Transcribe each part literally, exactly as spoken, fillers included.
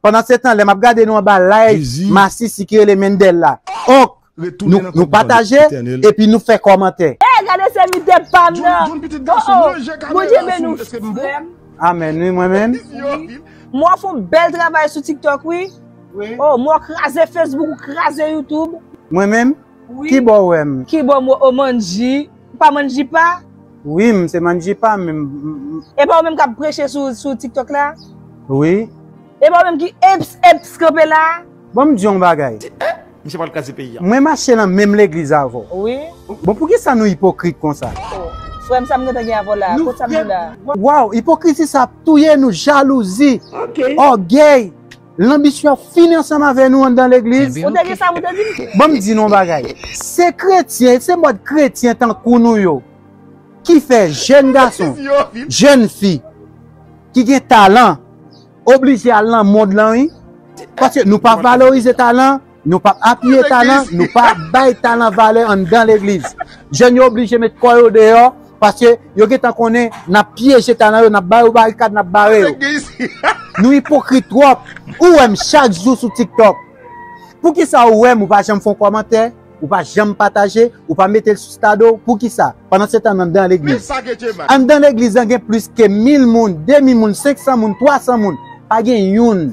Pandan se tan, lè m ap gade nou anba live, masisi ki rele Mendel la. Onk, nou pataje, epi nou fè kòmantè. E gade se mite pa m nan. Oh, oh. Bondye beni w, frè m. Amèn, wi, mwen menm. Mwen fè yon bèl travay sou TikTok, wi. Oh, mwen kraze Facebook, ou kraze YouTube. Mwen menm? Wi. Ki bò w wè m? Ki bò m wè w, Mandji? Ou pa Mandji pa? Wi, m se Mandji pa, men m, m, m. E pa ou menm k ap preche sou, sou TikTok la? Wi. E pa ou menm ki eps, eps kanpe la? Bon, m di yon bagay. Misye pral kraze peyi a. Mwen mache nan menm legliz avè w. Wi. Bon, poukisa nou ipokrit konsa? Oh, frè m, sa m gentan gen avè w la? Kot sa m gen la? Waw, ipokriti sa ap touye nou, jalouzi, ògèy. Lanbisyon fini ansanm avè nou anndan legliz. Ou te gen sa pou te di m? Bon, m di nou yon bagay. Se kretyen, se mòd kretyen tankou nou yo ki fè jèn gason, jèn fi ki gen talan oblije al nan mond lan, wi. Paske nou pa valorize talan, nou pa apiye talan, nou pa bay talan valè anndan legliz. Jèn yo oblije met kò yo deyò, paske yo gentan konnen n ap pyeje talan yo, n ap ba yo barikad, n ap bare yo. Nou ipokrit twòp. Ou wè m chak jou sou TikTok. Poukisa ou wè m, ou pa janm fè yon kòmantè, ou pa janm pataje, ou pa mete l sou stado w? Poukisa? Pandan se tan, n anndan legliz. Anndan legliz lan gen plis ke mil moun, de mil moun, senk san moun, twa san moun. Pa gen youn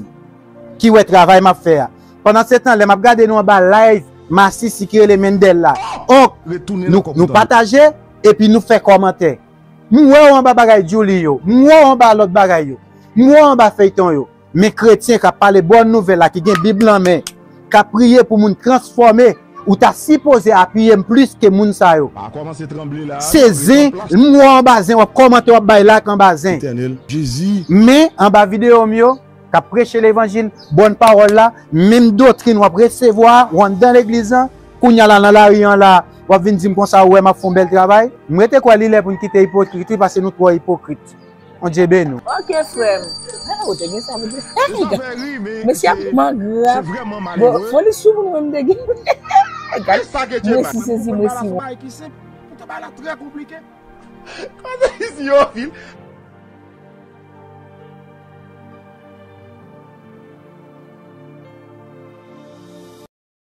ki wè travay m ap fè a. Pandan se tan, lè m ap gade nou anba live masisi ki rele Mendel la. Onk, nou, nou pataje, epi nou fè kòmantè. M wè w anba bagay Djouly yo. M wè w anba lòt bagay yo. M wè w anba feyton yo. Men kretyen k ap pale bòn nouvèl la, ki gen Bib lan men, k ap priye pou moun transfòme, ou ta sipoze apiye m plis ke moun sa yo. Se zen, m wè w anba zen, w ap kòmante, w ap bay like anba zen. Men anba videyo m yo, k ap preche levanjil, bòn pawòl la, menm doktrin w ap resevwa, w anndan legliz lan, kounye a la nan lari an la, w ap vin di m konsa, ou wè m ap fè yon bèl travay. M rete kwè li lè pou n kite ipokriti, paske nou twò ipokrit. Bondye beni w. Ok, frè m. Ah, ou te gen sa pou di. Mesye ap mangra. Bon, fò li sou moun mwen m te gen. Gad, mwen si sezi, mwen si wont. Ou te bay la trè konplike. Kòman se isi yo, Fil?